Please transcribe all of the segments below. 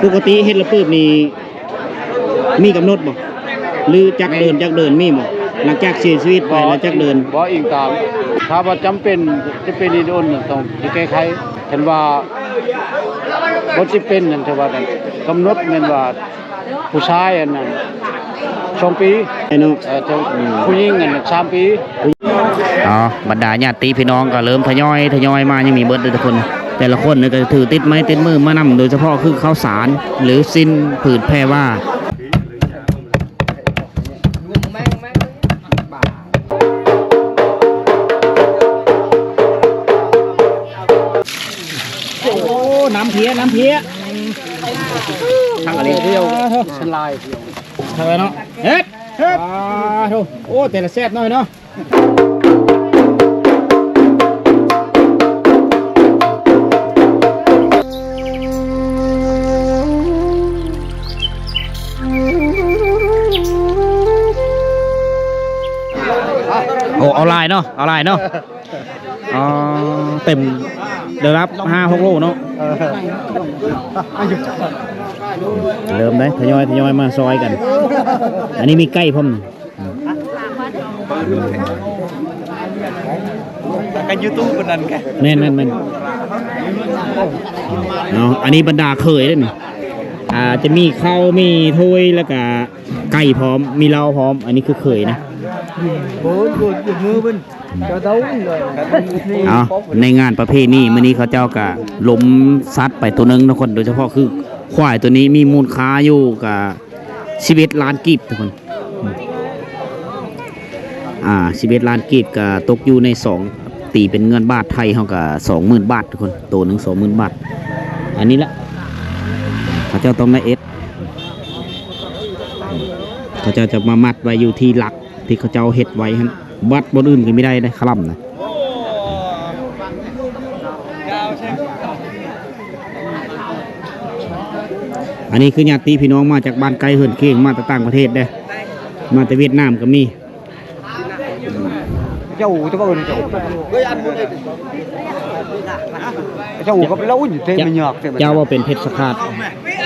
ປົກກະຕິເຮັດລະປຶບນີ້ ມີກຳນົດບໍ່ ຫຼືຈັກເດີນ ຈັກເດີນ ມີບໍ່? ຫຼັງຈາກເສຍຊີວິດໄປແລ້ວຈັກເດີນ? ບໍ່ ອີງຕາມ ຖ້າວ່າຈຳເປັນ ຈຳເປັນອີ່ດົນ ຕ້ອງຊິແກ້ໄຂ. ຄັນວ່າບໍ່ຈຳເປັນນັ້ນ ຖ້າວ່າກຳນົດແມ່ນວ່າ ຜູ້ຊາຍອັນນັ້ນ ສອງປີ ເນາະ ເອີ ຜູ້ຍິງອັນນັ້ນ ສາມປີ. ອໍ ບັນດາຍາດຕິພີ່ນ້ອງກໍເລີ່ມທະຍອຍ ທະຍອຍມາ ຍັງມີເບິດເດີທຸກຄົນ. ແຕ່ລະຄົນນີ້ກໍຖືຕິດໄມ້ຕິດມືມານຳ ໂດຍສະເພາະຄືເຂົ້າສານ ຫຼື ສິ້ນຜືດແຜ່ວາ. ໂອ້ ນ້ຳເພຍ ນ້ຳເພຍ ທັງອັນນີ້ ທາງລາຍ ທາງລາຍເນາະ ເຮັດ ເຮັດ ໂອ້ ແຕ່ລະແຊບໜ້ອຍເນາະ. ໂອ້ ເອົາຫຼາຍເນາະ ເອົາຫຼາຍເນາະ. ອໍ ເຕັມລະດັບຫ້າຫົກໂລເນາະ. ເອີ ເລີ່ມໄດ້ ທະຍອຍ ທະຍອຍມາຊອຍກັນ. ອັນນີ້ມີໄກ່ພ້ອມ. ກັນຢູທູບເພິ່ນນັ້ນກະ ແມ່ນໆໆ ເນາະ. ອັນນີ້ບັນດາເຂີຍເດ້ນີ້ ອ່າ ຈະມີເຂົ້າ ມີຖ້ວຍ ແລ້ວກະໄກ່ພ້ອມ ມີເຫຼົ້າພ້ອມ. ອັນນີ້ຄືເຂີຍນະ. ເອົາ ໃນງານປະເພນີມື້ນີ້ ເຂົາເຈົ້າກະລົມສັດໄປໂຕໜຶ່ງທຸກຄົນ ໂດຍສະເພາະຄືຄວາຍໂຕນີ້ມີມູນຄ່າຢູ່ກະ ສິບເອັດລ້ານກີບທຸກຄົນ. ອ່າ ສິບເອັດລ້ານກີບກະຕົກຢູ່ໃນສອງ ຕີເປັນເງິນບາດໄທເຮົາກະສອງໝື່ນບາດທຸກຄົນ ໂຕໜຶ່ງສອງໝື່ນບາດ. ອັນນີ້ລະ ເຂົາເຈົ້າຕ້ອງໄດ້ເອັດ ເຂົາເຈົ້າຈະມາມັດໄວ້ຢູ່ທີ່ຫຼັກ ທີ່ເຂົາເຈົ້າເຮັດໄວ້ຫັ້ນ ວັດບ່ອນອື່ນກໍມີໄດ້ເດ້ ຄະລຳນະ. ອັນນີ້ຄືຍາດຕິພີ່ນ້ອງມາຈາກບ້ານໃກ້ເຮືອນຄຽງ ມາແຕ່ຕ່າງປະເທດເດ້ ມາແຕ່ຫວຽດນາມກໍມີ. ເຈົ້າ ເຈົ້າ ເຈົ້າ ເຈົ້າກໍເປັນເພັດສະຄາດ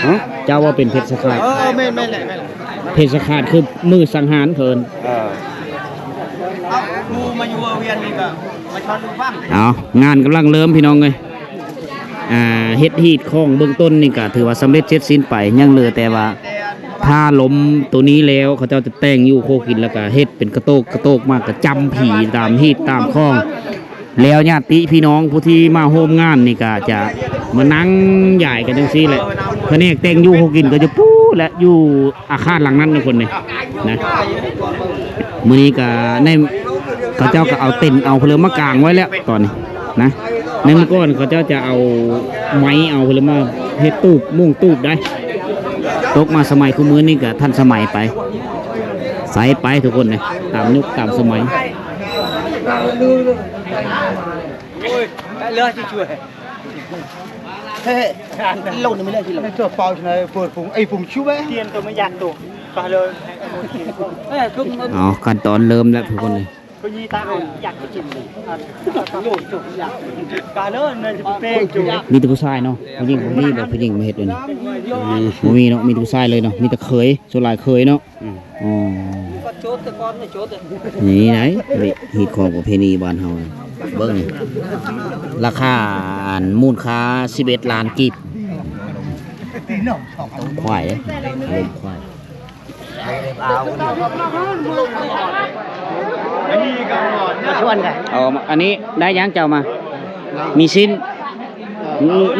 ຮະ ເຈົ້າວ່າເປັນເພັດສະຄາດ. ເອີ ແມ່ນໆແຫຼະ ເພັດສະຄາດຄືມື້ສັງຫານເພິ່ນ. ເອີ ເອົາ ງານກຳລັງເລີ່ມພີ່ນ້ອງເອີຍ. ອ່າ ເຮັດຮີດຂອງເບື້ອງຕົ້ນນີ້ກະຖືວ່າສຳເລັດເສັດສິ້ນໄປ ຍັງເຫຼືອແຕ່ວ່າຖ້າລົມໂຕນີ້ແລ້ວ ເຂົາເຈົ້າຈະແຕ່ງຢູ່ໂຄກິນ ແລ້ວກະເຮັດເປັນກະໂຕກ ກະໂຕກມາກະຈຳຜີຕາມຮີດຕາມຂອງ. ແລ້ວຍາດຕິພີ່ນ້ອງຜູ້ທີ່ມາຮ່ວມງານນີ້ກະຈະມານັ່ງຢາຍກັນຈັ່ງຊີ້ແຫຼະ. ພະແນກແຕ່ງຢູ່ໂຄກິນກໍຢູ່ປູ້ແຫຼະ ຢູ່ອາຄານຫຼັງນັ້ນທຸກຄົນນີ້ນະ. ມື້ນີ້ກະໃນ ເຂົາເຈົ້າກະເອົາເຕັນເອົາເພີງມາກາງໄວ້ແລ້ວຕອນນີ້ນະ. ໃນເມື່ອກ່ອນເຂົາເຈົ້າຈະເອົາໄມ້ເອົາເພີງມາເຮັດຕູບ ມຸງຕູບໄດ້. ຕົກມາສະໄໝຄູ່ມື້ນີ້ກະທັນສະໄໝໄປ ໃສໄປທຸກຄົນເດ້ ຕາມຍຸກຕາມສະໄໝ. ອໍ ຂັ້ນຕອນເລີ່ມແລ້ວທຸກຄົນເອີຍ. ມີແຕ່ຜູ້ຊາຍເນາະ ຜູ້ຍິງບໍ່ມີບໍ່ ຜູ້ຍິງມາເຮັດອັນນີ້. ອືມ ບໍ່ມີເນາະ ມີແຕ່ຜູ້ຊາຍເລີຍເນາະ ມີແຕ່ເຂີຍ ສ່ວນຫຼາຍເຂີຍເນາະ. ອືມ ອໍ ນີ້ໄດ໋ ຮີດຄອງປະເພນີບ້ານເຮົາ ເບິ່ງລາຄາ ອັນ ມູນຄ່າສິບເອັດລ້ານກີບ. ຄວາຍເດ້ ຄວາຍ. ອໍ ອັນນີ້ໄດ້ຫຍັງເຈົ້າມາ? ມີຊີ້ນ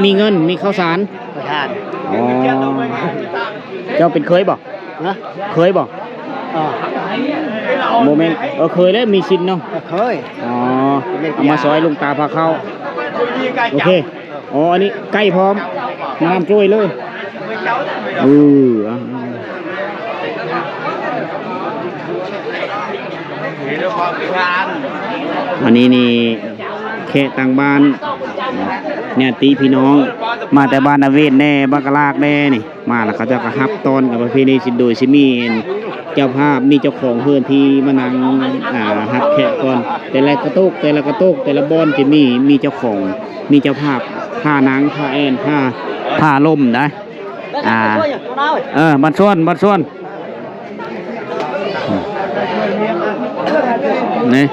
ມີເງິນ ມີເຂົ້າສານ. ອໍ ເຈົ້າເປັນເຂີຍບໍ່? ເຂີຍບໍ່? ບໍ່ແມ່ນ ເອີ ເຂີຍແລ້ວມີຊີ້ນເນາະ. ເຂີຍ. ອໍ ເອົາມາຊອຍລຸງຕາພາເຂົ້າ. ໂອເຄ. ອໍ ອັນນີ້ໄກ່ພ້ອມ ມານຳໂຈ້ຍເລີຍ. ເອີ ອັນນີ້ນີ້ແຂກຕ່າງບ້ານ ຍາດຕິພີ່ນ້ອງ ມາແຕ່ບ້ານນາເວດແດ່ ບ້ານກະລາກແດ່ນີ້. ມາແລ້ວເຂົາເຈົ້າກໍຮັບຕ້ອນກັນປະເພນີ ໂດຍຊິມີເຈົ້າພາບ ມີເຈົ້າຂອງເຮືອນທີ່ມານັ່ງ ອ່າ ຮັບແຂກກ່ອນ. ແຕ່ລະກະໂຕກ ແຕ່ລະກະໂຕກ ແຕ່ລະບ່ອນຈະມີ ມີເຈົ້າຂອງ ມີເຈົ້າພາບ ພານັ່ງ ພາແອ່ນ ພາ ພາລົມໄດ໋. ອ່າ ເອີ ບ້ານສວນ ບ້ານສວນ ນີ້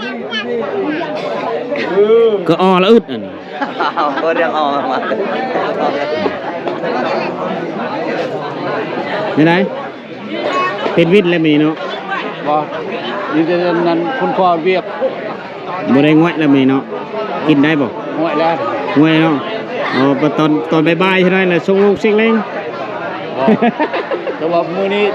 ກໍອໍລະອຶດອັນນີ້ ບໍ່ໄດ້ອໍມາ ແນວໃດ? ເປັນວິນແລ້ວມື້ນີ້ເນາະ? ບໍ່ ມີແຕ່ນັ້ນ ຄຸນພໍ່ວຽກ ບໍ່ໄດ້ງວຍແລ້ວມື້ນີ້ເນາະ? ກິນໄດ້ບໍ່? ງວຍແລ້ວ ງວຍເນາະ. ອໍ ຕອນ ຕອນບ່າຍໆເທົ່ານັ້ນແຫຼະ ສົ່ງລູກຊິງເລັງ ແຕ່ວ່າມື້ນີ້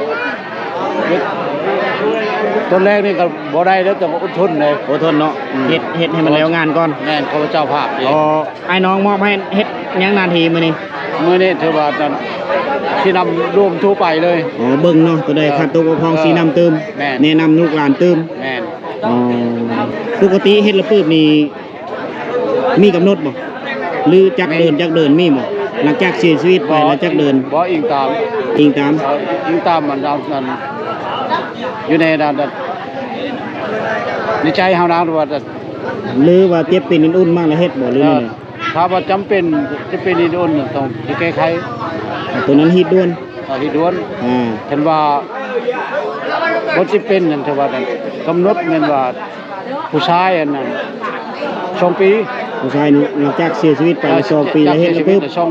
ຕອນແລກນີ້ກໍບໍ່ໄດ້ແລ້ວ ແຕ່ວ່າອົດທົນເດ້ ອົດທົນເນາະ. ອືມ ເຮັດ ເຮັດໃຫ້ມັນແລ້ວງານກ່ອນ. ແມ່ນ ຂ້າພະເຈົ້າພາກເອງ. ອໍ ອ້າຍນ້ອງມອບໃຫ້ເຮັດຫຍັງໜ້າທີ່ມື້ນີ້? ມື້ນີ້ຖືວ່ານັ້ນ ຊີ້ນຳລວມທົ່ວໄປເລີຍ. ອໍ ເບິ່ງເນາະ ຕົວໃດ ເອີ ຂັດຕົກບົກຜ່ອງ ເອີ ຊີ້ນຳຕື່ມ ແມ່ນ ແນະນຳລູກຫຼານຕື່ມ. ແມ່ນ. ອໍ ປົກກະຕິເຮັດລະປຶບນີ້ ມີກຳນົດບໍ່ ຫຼືຈັກເດີນ ມີ ຈັກເດີນ ມີບໍ່? ຫຼັງຈາກເສຍຊີວິດໄປ ບໍ່ ແລ້ວຈັກເດີນ? ບໍ່ ອີງຕາມ ອີງຕາມ ເອີ ອີງຕາມອັນ ອັນ ອັນ ຢູ່ໃນ ໃນໃຈເຮົານະ ວ່າ ຫຼືວ່າເຈັບເປັນອຸ່ນໆມາແລ້ວເຮັດບໍ່ ຫຼືແນວໃດ? ຖ້າວ່າຈຳເປັນ ຈະເປັນຮີດດ່ວນ ຕ້ອງຊິແກ້ໄຂ. ຕົວນັ້ນຮີດດ່ວນ ເອີ ຮີດດ່ວນ. ອ່າ ຄັນວ່າບໍ່ຈຳເປັນນັ້ນ ຖືວ່າກຳນົດແມ່ນວ່າຜູ້ຊາຍອັນນັ້ນ ສອງປີ. ຜູ້ຊາຍນີ້ ຫຼັງຈາກເສຍຊີວິດໄປ ເອີ ສອງປີ ແລ້ວເຮັດລະປຶບ ສອງ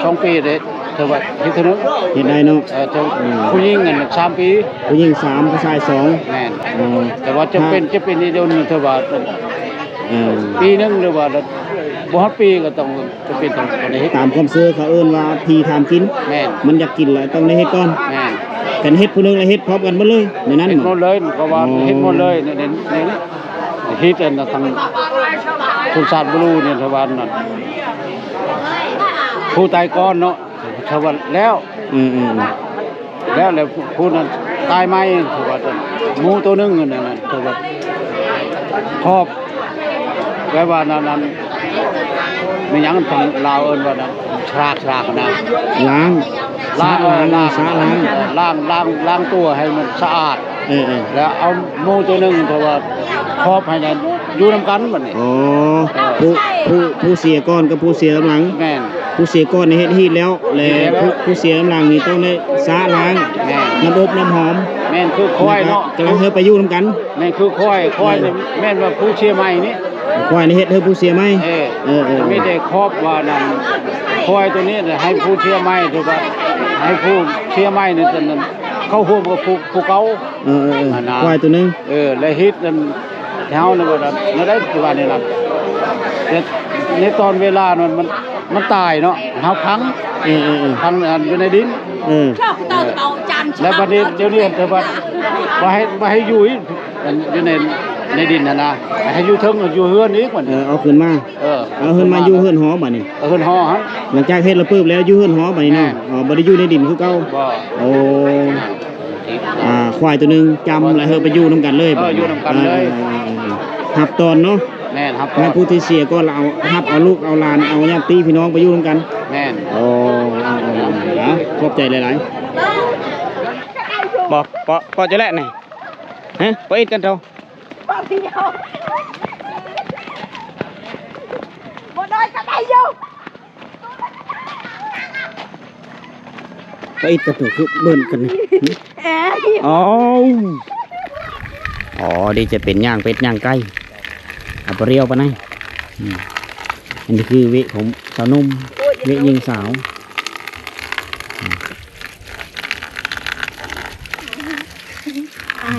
ສອງປີເດ້ ຖືວ່າເຮັດເທື່ອໜຶ່ງ ເຮັດໄດ້ເນາະ. ເອີ ເອີ ອືມ ຜູ້ຍິງອັນສາມປີ ຜູ້ຍິງສາມ ຜູ້ຊາຍສອງ. ແມ່ນ. ອໍ ແຕ່ວ່າຈະເປັນ ຈະເປັນຮີດດ່ວນ ຖືວ່າ ເອີ ປີໜຶ່ງ ຫຼືວ່າບໍ່ຮອດປີກໍຕ້ອງຈຳເປັນຕ້ອງໄດ້ເຮັດ. ຕາມຄວາມເຊື່ອເຂົາເອີ້ນວ່າຜີຖາມກິນ. ແມ່ນ. ມັນຢາກກິນແລ້ວຕ້ອງໄດ້ເຮັດກ່ອນ. ແມ່ນ. ຄັນເຮັດຜູ້ໜຶ່ງແລ້ວເຮັດພ້ອມກັນໝົດເລີຍ ແນວນັ້ນ. ເຮັດໝົດເລີຍ ເພາະວ່າ ອໍ ເຮັດໝົດເລີຍ ໃນ ໃນ ໃນ ເຮັດອັນທາງຊົນຊາດບລູນີ້ ທະວັນນັ້ນ ຜູ້ຕາຍກ່ອນເນາະ ທະວັນແລ້ວ. ອືມໆໆ. ແລ້ວ ແລ້ວຜູ້ນັ້ນຕາຍໃໝ່ ຖືວ່າໝູໂຕໜຶ່ງນັ້ນນະ ຖືວ່າຄອບ ແປວ່ານັ້ນ ນັ້ນ ແມ່ນຫຍັງທາງລາວເອີ້ນວ່ານັ້ນ ຊາກ ຊາກນະ ລ້າງ ລ້າງ ຊະລ້າງ ລ້າງ ຊະລ້າງ ເອີ ລ້າງ ລ້າງ ລ້າງຕົວໃຫ້ມັນສະອາດ. ເອີໆ ແລ້ວເອົາໝູໂຕໜຶ່ງ ເພາະວ່າຄອບໃຫ້ນັ້ນຢູ່ນຳກັນບັດນີ້. ອໍ ເອີ ຜູ້ ຜູ້ ຜູ້ເສຍກ່ອນກັບຜູ້ເສຍນຳຫຼັງ. ແມ່ນ. ຜູ້ເສຍກ່ອນນີ້ເຮັດຮີດແລ້ວ ແລະ ເຮັດແລ້ວ ຜູ້ ຜູ້ເສຍນຳຫຼັງນີ້ຕ້ອງໄດ້ຊະລ້າງ. ແມ່ນ. ນ້ຳອົບນ້ຳຫອມ. ແມ່ນ ຄືຄວາຍເນາະ ແລ້ວກໍ ແລ້ວເຮົາໄປຢູ່ນຳກັນ. ແມ່ນ ຄືຄວາຍ ຄວາຍ ເອີ ນີ້ແມ່ນວ່າຜູ້ເສຍໃໝ່ນີ້ ຄວາຍນີ້ເຮັດໃຫ້ຜູ້ເສຍໃໝ່. ເອີ ເອີໆໆ ມີແຕ່ຄອບວ່ານັ້ນ ຄວາຍໂຕນີ້ໃຫ້ຜູ້ເສຍໃໝ່ ຖືວ່າໃຫ້ຜູ້ເສຍໃໝ່ນີ້ ເຂົ້າຮ່ວມກັບຜູ້ ຜູ້ເກົ່າ. ເອີໆໆ ຫັ້ນນະ ຄວາຍໂຕໜຶ່ງ. ເອີ ແລະເຮັດນັ້ນ ເຮົານີ້ວ່ານັ້ນ ແນວໃດຊິວ່າແນວນັ້ນ ແຕ່ໃນຕອນເວລານັ້ນ ມັນ ມັນຕາຍເນາະ ເຮົາຝັງ. ເອີໆໆ ຝັງອັນຢູ່ໃນດິນ. ເອີ ເອີ ແລ້ວບັດນີ້ ດຽວນີ້ ແຕ່ວ່າ ບໍ່ໃຫ້ ບໍ່ໃຫ້ຢູ່ອີກ ອັນຢູ່ໃນ ໃນດິນຫັ້ນນະ ໃຫ້ຢູ່ເທິງ ຢູ່ເຮືອນອີກບັດນີ້. ເອີ ເອົາຂຶ້ນມາ. ເອີ ເອົາເຮືອນມາຢູ່ເຮືອນຫໍບັດນີ້. ເອົາເຮືອນຫໍຫັ້ນ ຫຼັງຈາກເຮັດລະປຶບແລ້ວຢູ່ເຮືອນຫໍບັດນີ້ເນາະ. ແມ່ນ. ອໍ ບໍ່ໄດ້ຢູ່ໃນດິນຄືເກົ່າ. ບໍ່. ໂອ້ ອ່າ ຄວາຍໂຕໜຶ່ງຈຳ ແລ້ວເຮົາໄປຢູ່ນຳກັນເລີຍ. ເອີ ຢູ່ນຳກັນເລີຍ. ເອີ ເອີ ເອີ ຮັບຕອນເນາະ. ແມ່ນ ຮັບຕອນ. ໃຫ້ຜູ້ທີ່ເສຍກ່ອນ ແລ້ວເອົາ ຮັບເອົາລູກເອົາຫຼານ ເອົາຍາດຕິພີ່ນ້ອງໄປຢູ່ນຳກັນ. ແມ່ນ. ໂອ້ ເອົາ ເອົາ ເອົາ ເອົາ ຂອບໃຈຫຼາຍໆ. ບໍ່ ເປາະ ເປາະຈະແລະນີ້ ຮະ ເປາະອິດກັນເທົ່າ ບໍ່ໄດ້ກໍໄດ້ຢູ່. ປາອິດກັບໂຕຄືເບິ່ນກັນນີ້. ເອີຍ ອ້າວ ອໍ ນີ້ຈະເປັນຍ່າງເປັດຍ່າງໄກ່ ເອົາໄປລຽວປານໃດ. ອືມ ອັນນີ້ຄືເວະຂອງສາວໜຸ່ມ ເວະຍິງສາວ. ອ່າ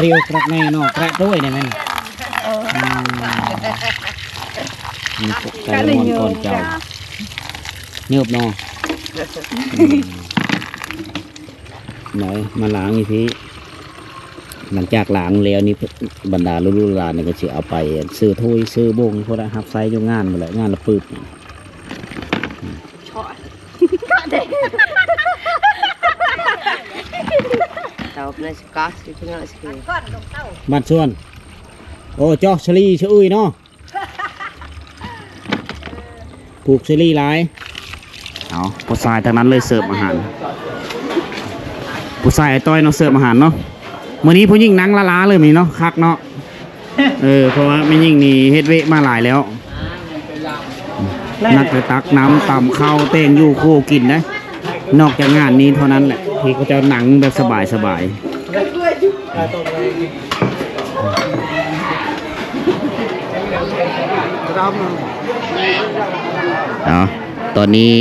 ລຽວກະແນ່ເນາະ ກະໂຕ້ຍນີ້ແມ່ນ. ເອີ ອືມ ນີ້ກະລະມ່ວນກ່ອນເຈົ້າ ເນີບເນາະ. ອືມ ມາລ້າງອີກທີ ຫຼັງຈາກລ້າງແລ້ວນີ້ ບັນດາລູກໆຫຼານໆນີ້ກະຊິເອົາໄປຊື້ຖ້ວຍຊື້ບົງ ເພາະໄດ້ຮັບໃຊ້ຢູ່ງານພຸ້ນແຫຼະ ງານລະປຶບ. ບ້ານສວນ ໂອ້ ເຈາະສະຫຼີສະອຶຍເນາະ ປູກສະຫຼີຫຼາຍ. ເອົາ ຜູ້ຊາຍທັງນັ້ນເລີຍເສີບອາຫານ ຜູ້ຊາຍອ້າຍຕ້ອຍເນາະ ເສີບອາຫານເນາະ. ມື້ນີ້ຜູ້ຍິງນັ່ງລາໆເລີຍມື້ນີ້ເນາະ ຄັກເນາະ. ເອີ ເພາະວ່າແມ່ຍິງນີ້ເຮັດເວະມາຫຼາຍແລ້ວ ນັກແຕ່ຕັກນ້ຳ ຕຳເຂົ້າ ແຕ່ງຢູ່ ຄົວກິນເດ້. นอกจากงานนี้เท่านั้นแหละ ที่เขาเจ้านั่งแบบสบายๆ เนาะ ตอนนี้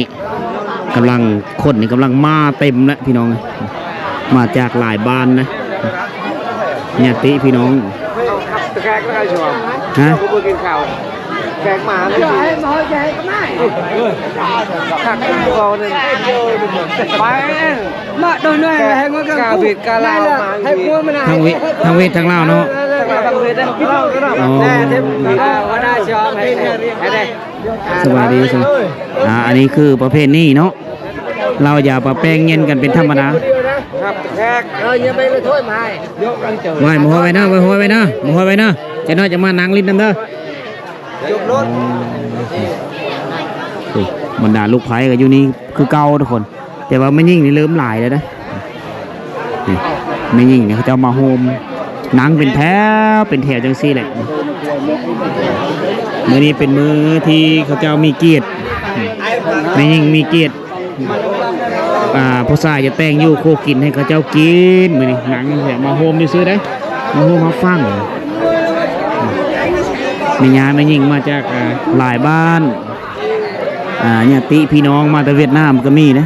กำลัง คนนี่กำลังมาเต็มแล้วพี่น้อง มาจากหลายบ้านนะ ญาติพี่น้อง ฮะ แຂກມາ ເຈົ້າໃຫ້ມາເຮົາຈະໃຫ້ກໍມາ ຄັກເວົ້ານັ້ນ ໄປ ມາໂດຍໜ່ວຍ ແຂກ ແຂກມາກັນ ກາເວດກາລາວ ມາ ໃຫ້ພວກມັນ ທັງເວ ທັງເວດທັງລາວເນາະ ທັງເວດທັງລາວ ອໍ ແຕ່ ອ່າ ຫົວໜ້າຊອມ ໃຫ້ ໃຫ້ ສະບາຍດີ ອ່າ ອັນນີ້ຄືປະເພນີເນາະ ເຫຼົ້າຢາປະແປ້ງເຢັນກັນເປັນທຳມະດາ ຄັບແຂກ ເອີ ຢ່າໄປເລີຍໂທດມາໃຫ້ ໄວ້ ບໍ່ຮອດໄວ້ເດີ ບໍ່ຮອດໄວ້ເດີ ບໍ່ຮອດໄວ້ເດີ ຈັກໜ້ອຍຈະມານັ່ງຫຼິ້ນນຳເດີ ຈົບລົດ ໂອ້ ບັນດາລູກໃພ້ກໍຢູ່ນີ້ຄືເກົ່າທຸກຄົນ ແຕ່ວ່າແມ່ຍິງນີ້ເລີ່ມຫຼາຍແລ້ວນະ ນີ້ ແມ່ຍິງນີ້ເຂົາເຈົ້າມາໂຮມ ນັ່ງເປັນແຖວ ເປັນແຖວຈັ່ງຊີ້ແຫຼະ ມື້ນີ້ເປັນມື້ທີ່ເຂົາເຈົ້າມີກຽດ ແມ່ຍິງມີກຽດ ອ່າ ຜູ້ຊາຍຈະແຕ່ງຢູ່ຄູ່ກິນໃຫ້ເຂົາເຈົ້າກິນ ມື້ນີ້ນັ່ງແຖວມາໂຮມຊື່ໆເດ້ ມາໂຮມຮັບຟັງ ແມ່ຍ່າແມ່ຍິງມາຈາກ ອ່າ ຫຼາຍບ້ານ ອ່າ ຍາດຕິພີ່ນ້ອງມາແຕ່ຫວຽດນາມກໍມີເດ້ ອໍ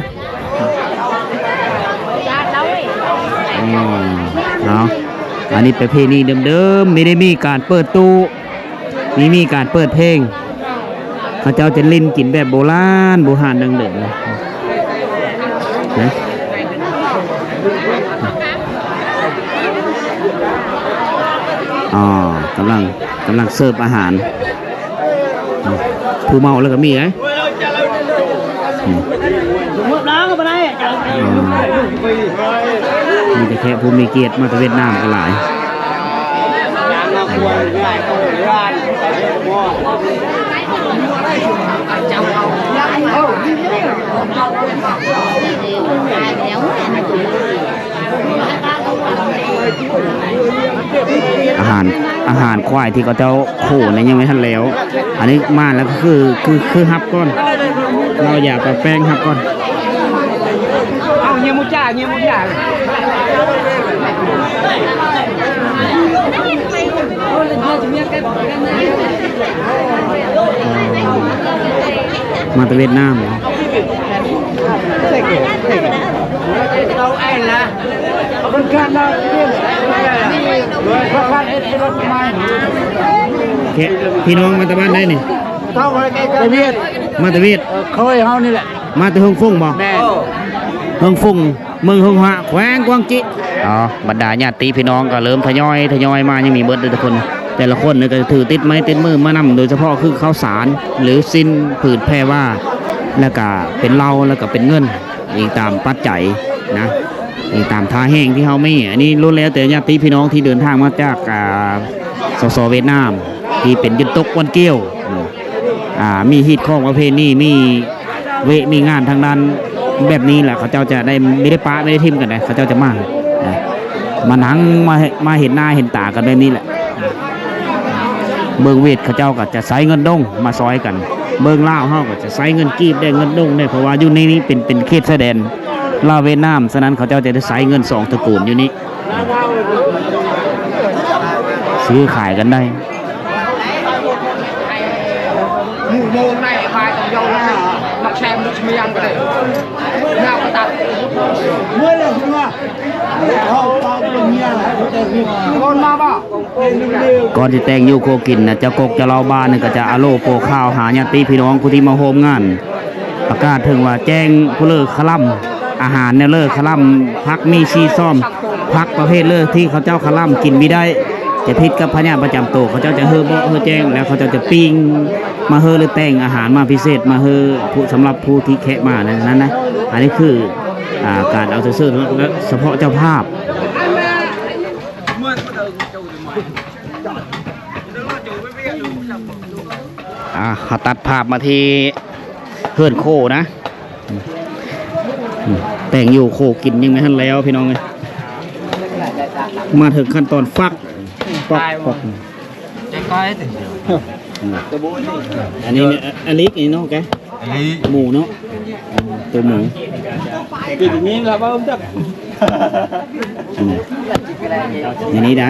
ເອົາ ອັນນີ້ປະເພນີເດີມໆ ມີ ໄດ້ມີການເປີດຕູ້ ມີ ມີການເປີດເພງ ເຂົາເຈົ້າຈະຫຼິ້ນກິນແບບໂບລານ ໂບຮານດັ້ງເດີມນະ ອໍ ກຳລັງ ກຳລັງເສີບອາຫານ ຜູ້ເມົາແລ້ວກໍມີເດ້ ອືມ ມີແຕ່ແຂກຜູ້ມີກຽດມາແຕ່ຫວຽດນາມກໍຫຼາຍ ອາຫານ ອາຫານຄວາຍທີ່ເຂົາເຈົ້າໂຄນະຍັງບໍ່ທັນແລ້ວ ອັນນີ້ມາແລ້ວກໍຄື ຄື ຄືຮັບກ່ອນ ເຫຼົ້າຢາປະແປ້ງຮັບກ່ອນ ເອົາ ເຍໝູຈາ ເຍໝູຈາ ມາແຕ່ຫວຽດນາມ ແຂກ ພີ່ນ້ອງມາແຕ່ບ້ານໃດນີ້? ຕະຫວຽດ ມາແຕ່ຫວຽດ ເອີ ເຄີຍເຮົານີ້ແຫຼະ ມາແຕ່ເຮິງຟົງບໍ່? ແມ່ນ ເຮິງຟົງ ເມືອງເຮິງຫວະ ແຂວງກວາງຈີ. ອໍ ບັນດາຍາດຕິພີ່ນ້ອງກໍເລີ່ມທະຍອຍ ທະຍອຍມາ ຍັງມີເບິດເດີທຸກຄົນ ແຕ່ລະຄົນນີ້ກໍຖືຕິດໄມ້ຕິດມືມານຳ ໂດຍສະເພາະຄືເຂົ້າສານ ຫຼື ສິ້ນ ຜືດແພວ່າ ແລ້ວກະເປັນເຫຼົ້າ ແລ້ວກະເປັນເງິນ ອີງຕາມປັດໄຈນະ ອີງຕາມທ່າແຮງທີ່ເຮົາມີ. ອັນນີ້ລ້ວນແລ້ວແຕ່ຍາດຕິພີ່ນ້ອງທີ່ເດີນທາງມາຈາກ ອ່າ ສສ ຫວຽດນາມ ທີ່ເປັນຢຸດຕົກວັນກຽວ ອ່າ ມີຮີດຄອງປະເພນີ ມີເວະ ມີງານທາງດ້ານແບບນີ້ແຫຼະ ເຂົາເຈົ້າຈະໄດ້ ບໍ່ໄດ້ປະ ບໍ່ໄດ້ຖິ້ມກັນໃດ ເຂົາເຈົ້າຈະມາ ມານັ່ງ ມາ ມາເຫັນໜ້າເຫັນຕາກັນແບບນີ້ແຫຼະ. ເບິ່ງຫວຽດເຂົາເຈົ້າກໍຈະໃຊ້ເງິນດົງມາຊ່ອຍກັນ ເບິ່ງລາວເຮົາກໍຈະໃຊ້ເງິນກີບແດ່ ເງິນດົງແດ່ ເພາະວ່າຢູ່ໃນນີ້ເປັນ ເປັນເຂດຊາຍແດນລາວຫວຽດນາມ ສະນັ້ນເຂົາເຈົ້າຈະໄດ້ໃຊ້ເງິນສອງຕະກູນຢູ່ນີ້ ຊື້ຂາຍກັນໄດ້. ກ່ອນຊິແຕ່ງຢູ່ຄົວກິນນະ ເຈົ້າກົກເຈົ້າເລົ່າບ້ານນີ້ກໍຈະອາໂລໂປຂ່າວຫາຍາດຕິພີ່ນ້ອງຜູ້ທີ່ມາໂຮມງານ ປະກາດເຖິງວ່າແຈ້ງຜູ້ເລີຄະລຳ ອາຫານແນວເລີຄະລຳ ຜັກມີຊີຊອມ ຜັກປະເພດເລີທີ່ເຂົາເຈົ້າຄະລຳກິນບໍ່ໄດ້ ຈະຜິດກັບພະຍາດປະຈຳໂຕ ເຂົາເຈົ້າຈະເຮີເບາະເຮີແຈ້ງ ແລ້ວເຂົາເຈົ້າຈະປີ້ງມາເຮີ ຫຼື ແຕ່ງອາຫານມາພິເສດມາເຮີ ຜູ້ ສຳລັບຜູ້ທີ່ແຂກມານັ້ນນະ. ອັນນີ້ຄື ອ່າ ການເອົາໃຈໃສ່ສະເພາະເຈົ້າພາບ. ອ່າ ເຮົາຕັດພາບມາທີ່ເຮືອນໂຄນະ ແຕ່ງຢູ່ໂຄກິນຍັງບໍ່ທັນແລ້ວພີ່ນ້ອງເອີຍ ມາເຖິງຂັ້ນຕອນຟັກ ປັອກ ປັອກ ອັນນີ້ ອັນນີ້ເນາະ ແກ ອັນນີ້ໝູເນາະ ໂຕໝູ ເປັນຢ່າງນີ້ລະເວົ້າຈັກ ອືມ ອັນນີ້ໄດ້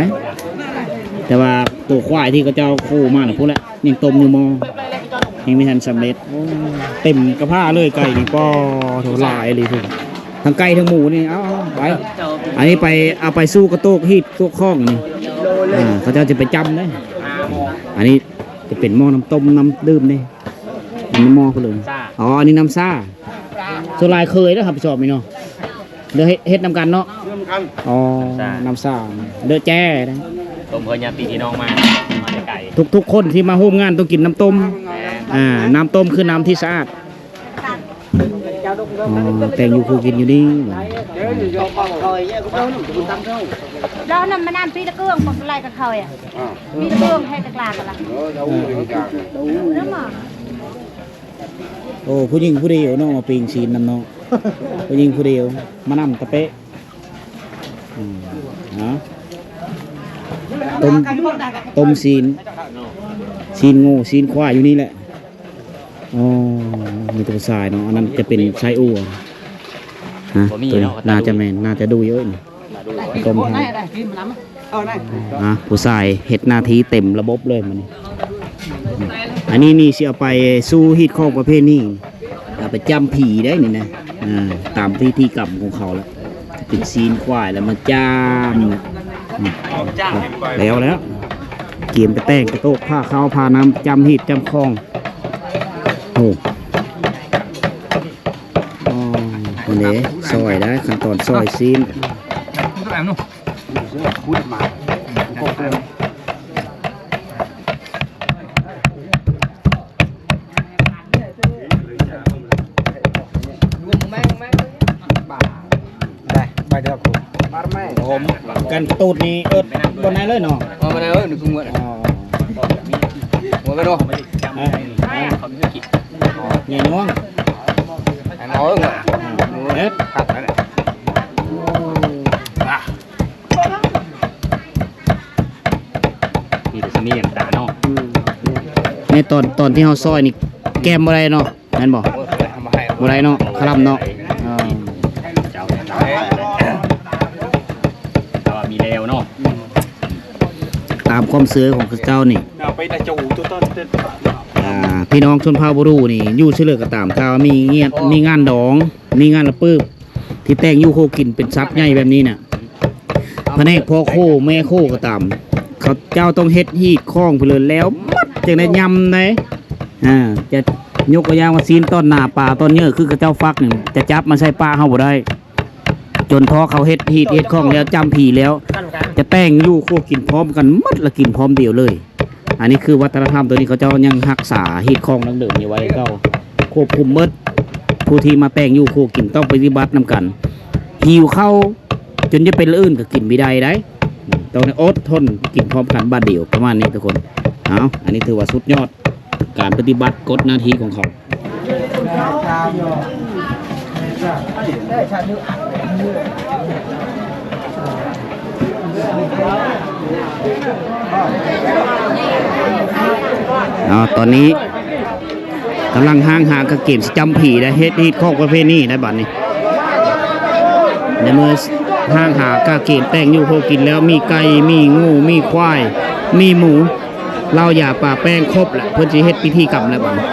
ແຕ່ວ່າໂຕຄວາຍທີ່ເຂົາເຈົ້າໂຄມານະພຸ້ນແຫຼະ ຍັງຕົ້ມຢູ່ໝໍ້ ຍັງບໍ່ທັນສຳເລັດ. ໂອ້ ເຕັມກະພາເລີຍໄກ່ນີ້ ປໍໂທ້ ຫຼາຍອີ່ຫຼີພຸ້ນ ທັງໄກ່ທັງໝູນີ້. ເອົາໆ ໄປ ອັນນີ້ໄປ ເອົາໄປສູ່ກະໂຕກຮີດໂຕກຂອງນີ້ ອ່າ ເຂົາເຈົ້າຈະໄປຈ້ຳເດ້. ອັນນີ້ຈະເປັນໝໍ້ນ້ຳຕົ້ມນ້ຳດື່ມເດ້ ອັນນີ້ໝໍ້ເພິ່ນເລີຍ. ອໍ ອັນນີ້ນ້ຳຊາ ສ່ວນຫຼາຍເຄີຍເດີຮັບຜິດຊອບນີ້ເນາະ ເດີເຮັດ ເຮັດນຳກັນເນາະ. ອໍ ນ້ຳຊາ ນ້ຳຊາ ເດີແຈ້ເດ້ ຕົ້ມເພື່ອຍາດພີ່ນ້ອງມາ ມາແຕ່ໄກ ທຸກໆຄົນທີ່ມາຮ່ວມງານຕ້ອງກິນນ້ຳຕົ້ມ. ແມ່ນ ອ່າ ນ້ຳຕົ້ມຄືນ້ຳທີ່ສະອາດ. ອໍ ແຕ່ງຢູ່ຄູ່ກິນຢູ່ນີ້ ແລ້ວນ້ຳມະນ້ຳປີຕະເກືອງ ບໍ່ເປັນໄລກັບເຂົາ. ອ່າ ປີຕະເກືອງໃຫ້ຕະກລາກັນລະ. ເອີ ເອົາ ເອົາ ເອົາ ໂອ້ ຜູ້ຍິງຜູ້ດຽວເນາະ ມາປີ້ງຊີ້ນນຳເນາະ ຜູ້ຍິງຜູ້ດຽວ ມານຳຕະເປະ. ອືມ ເອົາ ຕົ້ມ ຕົ້ມຊີ້ນ ຊີ້ນງົວ ຊີ້ນຄວາຍຢູ່ນີ້ແຫຼະ. ອໍ ມີແຕ່ຜູ້ຊາຍເນາະ ອັນນັ້ນຈະເປັນຊາຍອົວ ຮະ ບໍ່ມີເນາະ ໜ້າຈະແມ່ນ ໜ້າຈະດຸຍເອີຍ ຕົ້ມ ອ່າ ຜູ້ຊາຍເຮັດໜ້າທີ່ເຕັມລະບົບເລີຍມື້ນີ້. ອັນນີ້ນີ້ຊິເອົາໄປສູ່ຮີດຄອງປະເພນີ ເອົາໄປຈ້ຳຜີໄດ້ນີ້ນະ. ອ່າ ຕາມພິທີກຳຂອງເຂົາລະ ເປັນຊີ້ນຄວາຍລະມາຈ້ຳ ແລ້ວ ແລ້ວ ກຽມໄປແຕ່ງກະໂຕກ ຜ້າຂາວ ຜ້ານ້ຳ ຈ້ຳຮີດຈ້ຳຄອງ. ໂອ້ ອໍ ນີ້ເດ້ ຊອຍໄດ້ ຂັ້ນຕອນຊອຍຊີ້ນ. ໄດ້ ໃບດຽວ ໂຮມ ກັນຕູດນີ້ເອີ້ນບໍ່ໄດ້ເລີຍເນາະ. ເອີ ບໍ່ໄດ້ເລີຍ ນີ້ຄືໝົດ. ອໍ ໝົດໄປເນາະ. ເອີ ໃຫຍ່ນ້ອງ ອັນເອົາເອີ ເຮັດ ຄັກແລ້ວ. ມີແຕ່ສະເໜ່ຍຕາເນາະ. ອືມ ໃນຕອນ ຕອນທີ່ເຮົາຊອຍນີ້ ແກ້ມບໍ່ໄດ້ເນາະ ແມ່ນບໍ່? ບໍ່ໄດ້ເນາະ ຄະລຳເນາະ. ເຈົ້າ ເຈົ້າ ແຕ່ວ່າມີແລ້ວເນາະ. ອືມ ຕາມຄວາມເຊື່ອຂອງເຂົາເຈົ້ານີ້ ອ່າ ພີ່ນ້ອງຊົນເຜົ່າບຣູນີ້ ຢູ່ເສຍເລີກະຕາມ ຖ້າວ່າມີງຽດ ມີງານດອງ ມີງານລະປຶບ ທີ່ແຕ່ງຢູ່ໂຄກິນເປັນສັດໃຫຍ່ແບບນີ້ນະ ພະແນກພໍ່ໂຄແມ່ໂຄກໍຕາມ ເຂົາເຈົ້າຕ້ອງເຮັດຮີດຄອງໄປເລີຍ ແລ້ວໝົດຈັ່ງໄດ້ຍຳໄດ໋. ອ່າ ຈະຍົກຕົວຢ່າງວ່າຊີ້ນຕ່ອນໜາ ປາຕ່ອນເຍີ ຄືເຂົາເຈົ້າຟັກນີ້ ຈະຈັບມາໃສ່ປາກເຮົາບໍ່ໄດ້ ຈົນພໍເຂົາເຮັດຮີດເຮັດຄອງແລ້ວ ຈ້ຳຜີແລ້ວ ຈະແຕ່ງຢູ່ໂຄກິນພ້ອມກັນໝົດ ລະກິນພ້ອມດຽວເລີຍ. ອັນນີ້ຄືວັດທະນະທຳ ໂຕນີ້ເຂົາເຈົ້າຍັງຮັກສາຮີດຄອງດັ້ງເດີມນີ້ໄວ້ເກົ່າ ຄວບຄຸມໝົດ. ຜູ້ທີ່ມາແຕ່ງຢູ່ຄູ່ກິນຕ້ອງປະຕິບັດນຳກັນ. ຫິວເຂົ້າຈົນຈະເປັນລະອື່ນກໍກິນບໍ່ໄດ້ໄດ໋ ຕ້ອງໄດ້ອົດທົນກິນພ້ອມກັນບາດດຽວ ປະມານນີ້ທຸກຄົນ. ເອົາ ອັນນີ້ຖືວ່າສຸດຍອດການປະຕິບັດກົດໜ້າທີ່ຂອງເຂົາ. ເອົາ ຕອນນີ້ກຳລັງຫ້າງຫາກະເກມຊິຈ້ຳຜີໄດ໋ ເຮັດຮີດຄອງປະເພນີໄດ໋ບັດນີ້. ໃນເມື່ອຫ້າງຫາກະເກມແຕ່ງຢູ່ໂຄກິນແລ້ວ ມີໄກ່ ມີງູ ມີຄວາຍ ມີໝູ ເຫຼົ້າຢາປາແປ້ງຄົບແລ້ວ ເພິ່ນຊິເຮັດພິທີກຳແລ້ວບັດນີ້.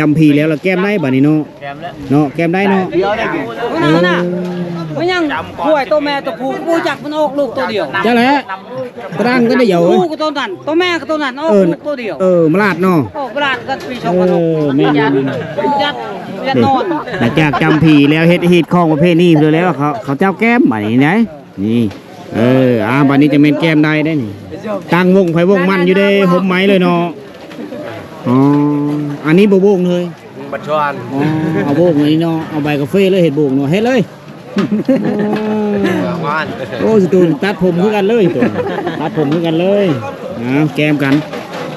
ຈຳຜີແລ້ວລະແກ້ມໄດ້ບາດນີ້ເນາະ ແກ້ມແລ້ວເນາະ ແກ້ມໄດ້ເນາະ ເອີ ມັນຍັງ ຫ້ວຍ ໂຕແມ່ໂຕຜູ້ບໍ່ຈັກ ມັນອອກລູກໂຕດຽວ ຈັ່ງແຫຼະ ຕະດັງກັນໄດ້ເຢາ ຜູ້ກໍໂຕນັ້ນ ໂຕແມ່ກໍໂຕນັ້ນ ອອກ ເອີ ລູກໂຕດຽວ ເອີ ມະລາດເນາະ ອອກມະລາດກັນປີສອງພັນຫົກ ເອີ ແມ່ນ ຍັດ ຍັດນອນ ຫຼັງຈາກຈຳຜີແລ້ວ ເຮັດຮີດຄອງປະເພນີແລ້ວ ເຂົາ ເຂົາເຈົ້າແກ້ມບາດນີ້ໄດ໋ ນີ້ ເອີ ອ່າ ບາດນີ້ຈະແມ່ນແກ້ມໄດ້ເດ້ນີ້ ຕັ້ງວົງໃຜວົງມັນຢູ່ເດ້ ຮົ່ມໄມ້ເລີຍເນາະ ອໍ ອັນນີ້ບໍ່ໂບກເລີຍ ບັດຊວນ ອໍ ເອົາໂບກນີ້ເນາະ ເອົາໃບກາເຟເລີຍ ເຮັດໂບກເນາະ ເຮັດເລີຍ ໂອ້ ສະຕູນຕັດຜົມຄືກັນເລີຍ ຕັດຜົມຄືກັນເລີຍ ອ່າ ແກ້ມກັນ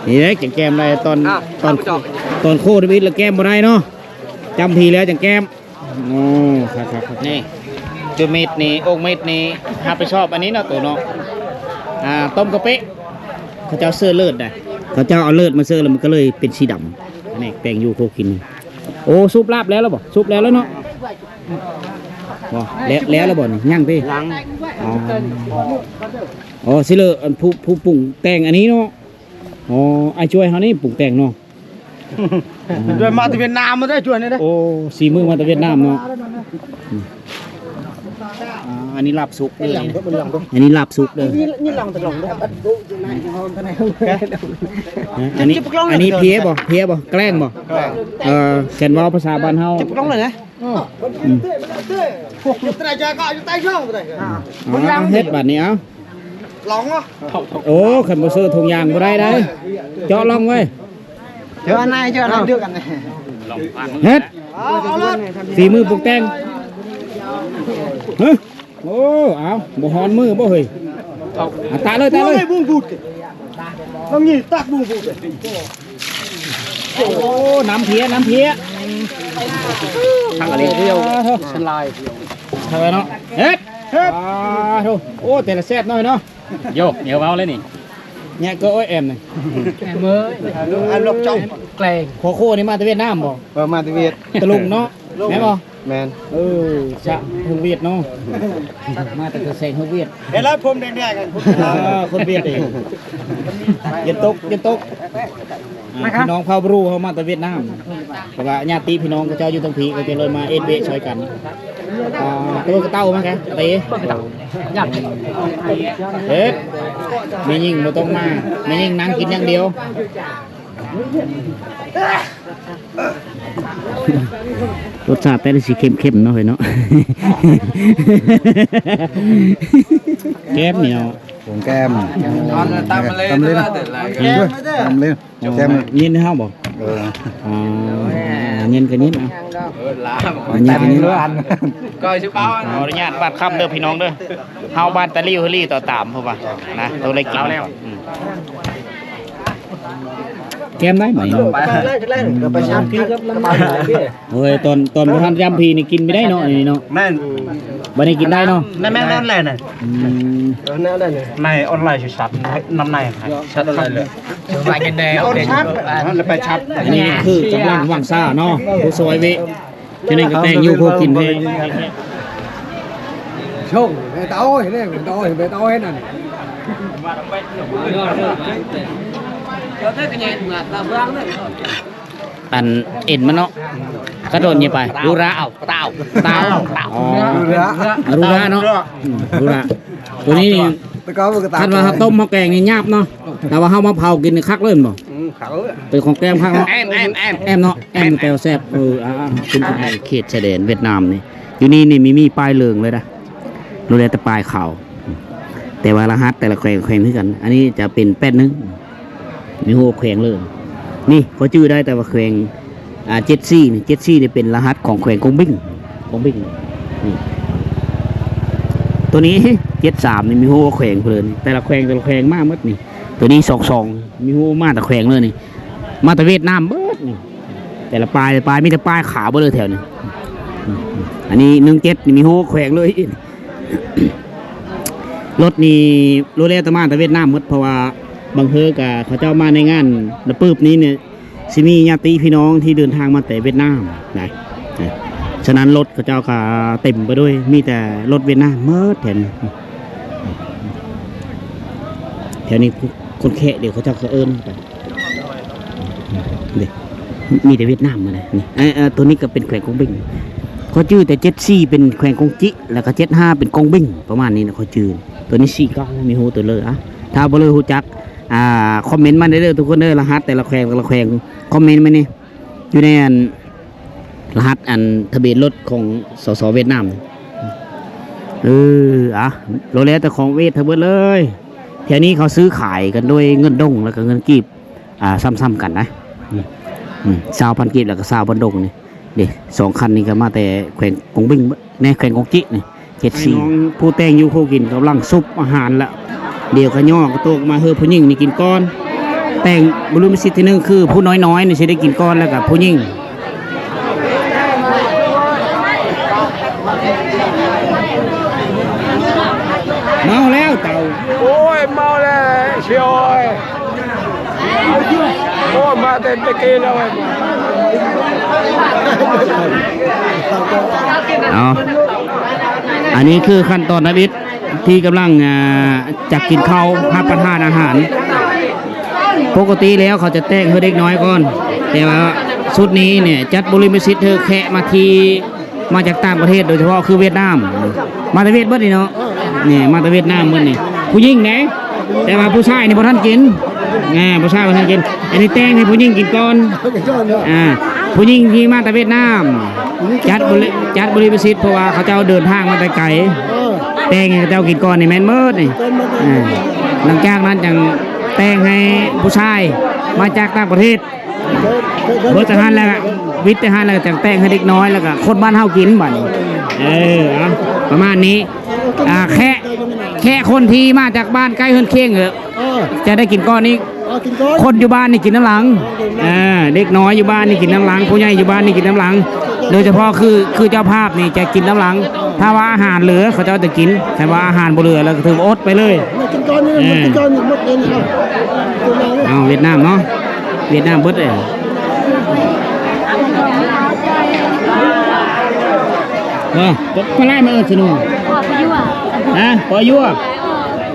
ນີ້ເດ້ ຈັ່ງແກ້ມໄດ້ ຕອນ ຕອນ ຕອນໂຄດວິດລະແກ້ມບໍ່ໄດ້ເນາະ ຈຳຜີແລ້ວຈັ່ງແກ້ມ ໂອ້ ຄັກໆໆ ນີ້ ຈຸມິດນີ້ ອົກມິດນີ້ ຮັບຜິດຊອບອັນນີ້ເນາະ ໂຕເນາະ ອ່າ ຕົ້ມກະປິ ເຂົາເຈົ້າເສີເລີດໄດ໋ ເຂົາເຈົ້າເອົາເລີດມາເສີແລ້ວ ມັນກໍເລີຍເປັນສີດຳ ແນກແຕ່ງຢູ່ໂຄກິນ ໂອ້ ສູບລາບແລ້ວລະບໍ່ ສູບແລ້ວລະເນາະ ບໍ່ ແລ້ວ ແລ້ວລະບໍ່ນີ້ ຍັງຕິ ຍັງ ອໍ ອໍ ຊິເລີ ອັນ ຜູ້ ຜູ້ປຸງແຕ່ງອັນນີ້ເນາະ ອໍ ອ້າຍຈວຍເຮົານີ້ປຸງແຕ່ງເນາະ ຈວຍມາແຕ່ຫວຽດນາມມາເດີ ຈວຍນີ້ເດີ ໂອ້ ສີມືມາແຕ່ຫວຽດນາມເນາະ ອ່າ ອັນນີ້ລາບສຸກເດີ ອັນນີ້ລາບສຸກເດີ ອັນນີ້ ອັນນີ້ເພຍບໍ່ ເພຍບໍ່ ແກລ້ງບໍ່ ເອີ ແມ່ນເວົ້າພາສາບ້ານເຮົາ ເຈັບກະໂຫຼງເລີຍນະ ອືມ ພວກຢູ່ໃຕ້ຈາກະຢູ່ໃຕ້ຊ່ອງ ອ່າ ເຮັດບາດນີ້ເອົາ ລອງເນາະ ໂອ້ ຄັນບໍ່ເຊີຖົງຢາງບໍ່ໄດ້ເດ້ ເຈາະລອງເວີຍ ເຈາະອັນໃດ ເຈາະອັນໃດ ເລືອກອັນໃດ ເຮັດ ເອົາ ເອົາເລີຍ ຝີມືປຸງແຕ່ງ ຮະ ໂອ້ ເອົາ ບໍ່ຮ້ອນມືບໍ່ເຮີ້ຍ ເອົາ ຕາເລີຍ ຕາເລີຍ ບຸ້ງບູດ ຕ້ອງນີ້ຕັກບຸ້ງບູດ ໂອ້ ນ້ຳເພຍ ນ້ຳເພຍ ທັງອັນນີ້ ສະລາຍ ເທົ່າເນາະ ເຮັດ ເຮັດ ອ່າ ໂທ້ ໂອ້ ແຕ່ລະແຊບໜ້ອຍເນາະ ໂຢ ດຽວເວົ້າເລີຍນີ້ ແຍະກໍ ໂອ້ຍ ແອມນີ້ ແອມເອີຍ ອັນລົກຈອງ ແກລ້ງ ໂຄໂຄ່ນີ້ມາແຕ່ຫວຽດນາມບໍ່? ເອີ ມາແຕ່ຫວຽດ ຕະລຸງເນາະ ແມ່ນບໍ່? ແມ່ນ ເອີ ສະເທິງຫວຽດເນາະ ມາແຕ່ແສງເທິງຫວຽດ ເຫັນແລ້ວຜົມແດງໆ ເອີ ຄົນຫວຽດເອງ ເຢັນຕົກ ເຢັນຕົກ ອ່າ ພີ່ນ້ອງເຜົ່າບຣູເຮົາມາແຕ່ຫວຽດນາມ ເພາະວ່າຍາດຕິພີ່ນ້ອງເຂົາເຈົ້າຢູ່ທາງພີ້ ເຂົາເຈົ້າເລີຍມາເອັດເວະຊ່ອຍກັນ ອ່າ ໂຕກະເຕົ້າມາແກເຕ ເຮັດ ແມ່ຍິງບໍ່ຕ້ອງມາ ແມ່ຍິງນັ່ງກິນຢ່າງດຽວ ລົດຊາດແຕ່ລະຊິເຄັມໆເນາະ ເຮີ້ຍເນາະ ແກ້ມນີ້ເນາະ ຜົງແກ້ມ ຕຳມະເລ ຕຳມະເລນະ ຕຳມະເລ ແຈ່ມ ຍິນເຮົາບໍ່? ເອີ ອໍ ຍິນກໍຍິນ ເອົາ ຍິນກໍຍິນ ກໍຊິເວົ້າ ຂໍອະນຸຍາດບາດຄຳເດີພີ່ນ້ອງເດີ ເຮົາບ້ານຕະລິວເຮີລີຕໍ່ຕາມ ເພາະວ່ານະ ຕ້ອງໄດ້ກິນແລ້ວ ອືມ ແກ້ມໄດ້ໄໝ? ໂອ້ຍ ຕອນ ຕອນບໍ່ທັນຈຳຜີນີ້ກິນບໍ່ໄດ້ເນາະ ອັນນີ້ເນາະ ແມ່ນ ບັດນີ້ກິນໄດ້ເນາະ ແມ່ນໆ ແມ່ນແຫຼະນະ ອືມ ໃນອອນລາຍຊິຊັດ ນ້ຳໃນ ຊັດ ອອນລາຍເລີຍ ວ່າຈັ່ງໃດ ເອົາໄປຊັດ ອັນນີ້ຄືກຳລັງຫວ່າງຊາເນາະ ຜູ້ຊ່ອຍເວະ ຈະໄດ້ກະແຕ່ງຢູ່ພໍກິນເພ ຊົງ ແມ່ຕາໂອ້ຍເດ້ ແມ່ຕາໂອ້ຍ ແມ່ຕາໂອ້ຍນັ້ນ ອັນເອັນມັນເນາະ ກະໂດນນີ້ໄປ ຣູຣາ ຕາວ ຕາວ ອໍ ຣູຣາເນາະ ອືມ ຣູຣາ ໂຕນີ້ ຄັນວ່າເຮົາຕົ້ມເຮົາແກງນີ້ຫຍາບເນາະ ແຕ່ວ່າເຮົາມາເຜົາກິນນີ້ຄັກເລີຍແມ່ນບໍ່? ອືມ ຄັກເລີຍ ເປັນຂອງແກ້ມຄັກເນາະ ແອມ ແອມ ແອມ ແອມເນາະ ແອມແປວແຊບ ເອີ ອ່າ ເຂດຊາຍແດນຫວຽດນາມນີ້ ຢູ່ນີ້ນີ້ມີ ມີປ້າຍເຫຼືອງເລີຍນະ ໂລແລແຕ່ປ້າຍຂາວ ແຕ່ວ່າລະຫັດແຕ່ລະແຂວງ ແຂວງຄືກັນ ອັນນີ້ຈະເປັນແປດໜຶ່ງ ມີຫົວແຂວງເລີຍ ນີ້ຂ້ອຍຈື່ໄດ້ ແຕ່ວ່າແຂວງ ອ່າ ເຈັດສີ່ນີ້ ເຈັດສີ່ນີ້ເປັນລະຫັດຂອງແຂວງກົງບິງ ກົງບິງ ນີ້ ໂຕນີ້ ເຈັດສາມນີ້ມີຮູ້ວ່າແຂວງເພິ່ນເລີຍ ແຕ່ລະແຂວງ ແຕ່ລະແຂວງມາໝົດນີ້ ໂຕນີ້ ສອງສອງ ມີຮູ້ມາແຕ່ແຂວງເລີຍນີ້ ມາແຕ່ຫວຽດນາມເບິດນີ້ ແຕ່ລະປ້າຍ ແຕ່ລະປ້າຍ ມີແຕ່ປ້າຍຂາວເບິດເລີຍແຖວນີ້ ອັນນີ້ ໜຶ່ງເຈັດນີ້ ມີຮູ້ວ່າແຂວງເລີຍ ລົດນີ້ ໂລແລແຕ່ມາແຕ່ຫວຽດນາມໝົດ ເພາະວ່າບາງເທື່ອກະເຂົາເຈົ້າມາໃນງານລະປຶບນີ້ນີ້ ຊິມີຍາດຕິພີ່ນ້ອງທີ່ເດີນທາງມາແຕ່ຫວຽດນາມນະ ສະນັ້ນລົດເຂົາເຈົ້າກະເຕັມໄປດ້ວຍ ມີແຕ່ລົດຫວຽດນາມໝົດແຖວນີ້ ແຖວນີ້ຄົນແຂກ ດຽວເຂົາເຈົ້າກະເອີ້ນໄປ ເດ້ ມີແຕ່ຫວຽດນາມໝົດເລີຍນີ້. ເອີ ເອີ ໂຕນີ້ກໍເປັນແຂວງກົງເບັງ. ຂ້ອຍຈື່ແຕ່ເຈັດສີ່ເປັນແຂວງກົງຈິ ແລ້ວກໍເຈັດຫ້າເປັນກົງເບັງ ປະມານນີ້ນະ ຂ້ອຍຈື່. ໂຕນີ້ສີ່ເກົ້າ ມີຮູ້ໂຕເລີຍ. ອະ ຖ້າບໍ່ເລີຍຮູ້ຈັກ ອ່າ ຄອມເມັນມາໄດ້ເດີທຸກຄົນເດີ ລະຫັດແຕ່ລະແຂວງ ແຕ່ລະແຂວງ ຄອມເມັນມານີ້ ຢູ່ໃນອັນ ລະຫັດອັນທະບຽນລົດຂອງ ສສ ຫວຽດນາມ. ເອີ ອະ ໂລແລແຕ່ຂອງຫວຽດທັງເບິດເລີຍ. ແຖວນີ້ເຂົາຊື້ຂາຍກັນໂດຍເງິນດົງ ແລ້ວກໍເງິນກີບ ອ່າ ຊ້ຳໆກັນນະ. ອືມ ອືມ ຊາວພັນກີບ ແລ້ວກໍຊາວພັນດົງນີ້. ເດ້ ສອງຄັນນີ້ກໍມາແຕ່ແຂວງກົງເບັງເບິດ ໃນແຂວງກົງຈິນີ້. ເຈັດສີ່ ອ້າຍນ້ອງຜູ້ແຕ່ງຢູ່ຄູ່ກິນກຳລັງສຸບອາຫານລະ ດຽວຂະຍໍກະໂຕກມາເຮີຜູ້ຍິງນີ້ກິນກ່ອນ. ແຕ່ງບຸລິມະສິດທີໜຶ່ງ ຄືຜູ້ນ້ອຍໆນີ້ຊິໄດ້ກິນກ່ອນ ແລ້ວກະຜູ້ຍິງ. ເມົາແລ້ວເຕົາ. ໂອ້ຍ ເມົາແລ້ວ ຊິໂອ້ຍ. ໂອ້ ມາແຕ່ຕະກີ້ແລ້ວ. ເອົາ ອັນນີ້ຄືຂັ້ນຕອນທຳອິດທີ່ກຳລັງ ອ່າ ຈະກິນເຂົ້າ ຮັບປະທານອາຫານ. ປົກກະຕິແລ້ວເຂົາຈະແຕ່ງໃຫ້ເດັກນ້ອຍກ່ອນ ແຕ່ວ່າຊຸດນີ້ນີ້ຈັດບຸລິມະສິດໃຫ້ແຂກມາທີ່ ມາຈາກຕ່າງປະເທດ ໂດຍສະເພາະຄືຫວຽດນາມ. ມາແຕ່ຫວຽດເບິດນີ້ເນາະ. ນີ້ມາແຕ່ຫວຽດນາມເບິດນີ້ ຜູ້ຍິງເດ້ ແຕ່ວ່າຜູ້ຊາຍນີ້ບໍ່ທັນກິນ. ອ່າ ຜູ້ຊາຍບໍ່ທັນກິນ. ອັນນີ້ແຕ່ງໃຫ້ຜູ້ຍິງກິນກ່ອນ. ອ່າ ຜູ້ຍິງທີ່ມາແຕ່ຫວຽດນາມ ຈັດບຸລິ ຈັດບຸລິມະສິດ ເພາະວ່າເຂົາເຈົ້າເດີນທາງມາແຕ່ໄກ. ເອີ ແຕ່ງໃຫ້ເຂົາເຈົ້າກິນກ່ອນນີ້ແມ່ນເບິດນີ້. ເອີ ຫຼັງຈາກນັ້ນຈັ່ງແຕ່ງໃຫ້ຜູ້ຊາຍມາຈາກຕ່າງປະເທດ. ເບິດແຕ່ຫັ້ນແລ້ວ ວິດແຕ່ຫັ້ນແລ້ວ ຈັ່ງແຕ່ງໃຫ້ເດັກນ້ອຍ ແລ້ວກໍຄົນບ້ານເຮົາກິນບາດນີ້. ເອີ ເອົາ ປະມານນີ້. ອ່າ ແຂກ ແຂກຄົນທີ່ມາຈາກບ້ານໃກ້ເຮືອນຄຽງ ເອີ ຈະໄດ້ກິນກ່ອນນີ້. ເອົາ ກິນກ່ອນ ຄົນຢູ່ບ້ານນີ້ກິນນຳຫຼັງ. ເອີ ເດັກນ້ອຍຢູ່ບ້ານນີ້ກິນນຳຫຼັງ ຜູ້ໃຫຍ່ຢູ່ບ້ານນີ້ກິນນຳຫຼັງ. ໂດຍສະເພາະຄື ຄືເຈົ້າພາບນີ້ຈະກິນນຳຫຼັງ. ຖ້າວ່າອາຫານເຫຼືອ ເຂົາເຈົ້າຈະກິນ. ຄັນວ່າອາຫານບໍ່ເຫຼືອ ແລ້ວກໍຖືວ່າອົດໄປເລີຍ. ກິນກ່ອນນີ້ ເອີ ມັນກິນກ່ອນນີ້ ໝົດເລີຍນີ້ເນາະ. ເອົາ ຫວຽດນາມເນາະ ຫວຽດນາມເບິດເລີຍ. ເອີ ປະຫຼາຍມາເອີ້ນສະໜູ. ຮະ ປໍຍົວ.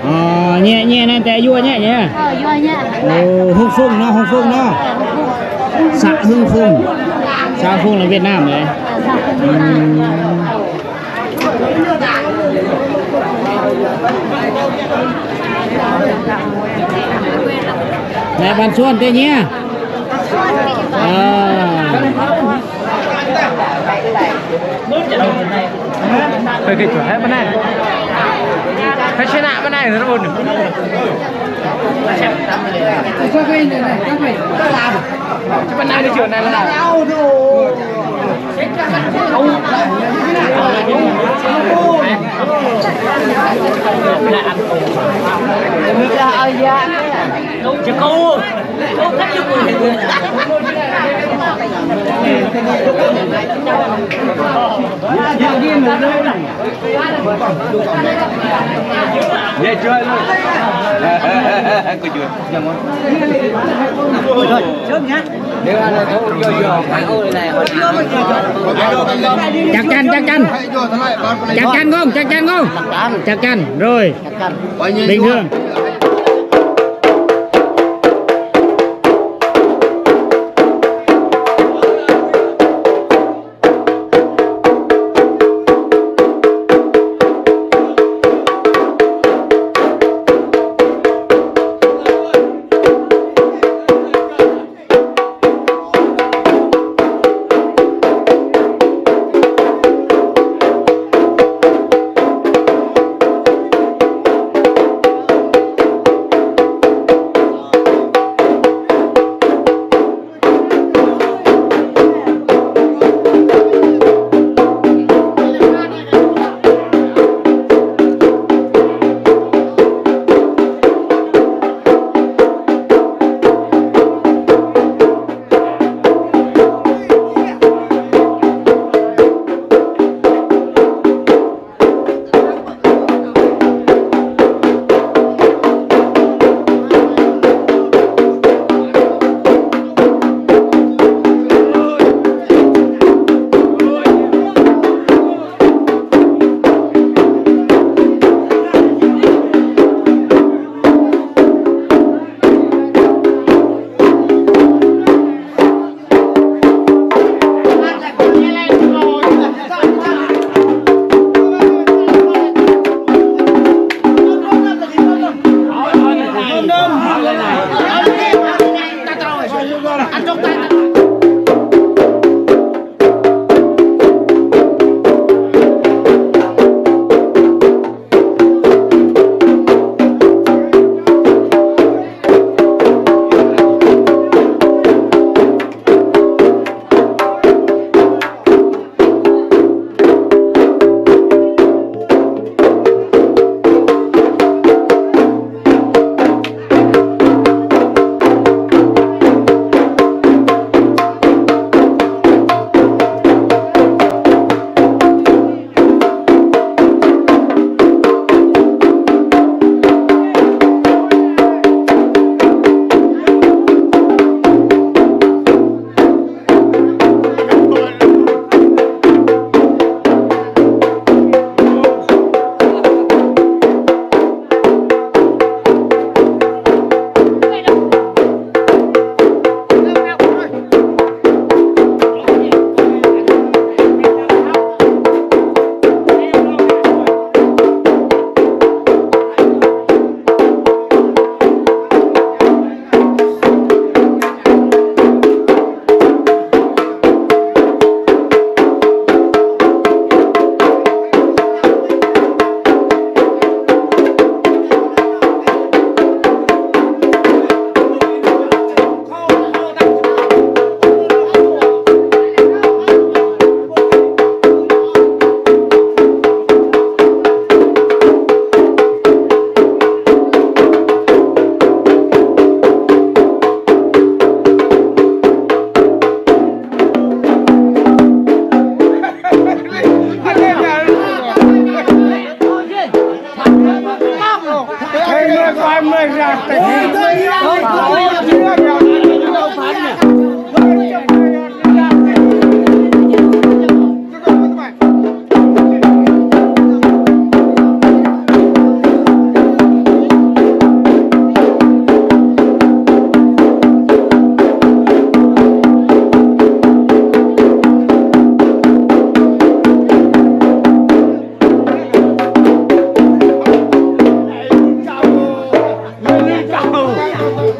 ອໍ ແຍະ ແຍະນັ້ນແຕ່ຍົວ ແຍະ ແຍະ. ໂອ້ ຮຸ່ງຟຸ້ງເນາະ ຮຸ່ງຟຸ້ງເນາະ. ສະ ຮຸ່ງຟຸ້ງ ສະ ຮຸ່ງຟຸ້ງລະຫວຽດນາມເລີຍ. ອືມ ນາຍບ້ານຊວນເຕເຍ. ເອີ ເຄີຍກິນຕົວແທ້ປານນັ້ນ ໃຜຊະນະປານນັ້ນທຸກຄົນ. ຈະປານນັ້ນເທື່ອນັ້ນລະ. ຈັກຈັນ ຈັກຈັນ ຈັກຈັນ ງົງ ຈັກຈັນ ງົງ ຈັກຈັນ ໂດຍ ເລັ່ງເຄື່ອງ.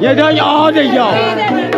Ya, ya, ya, ya.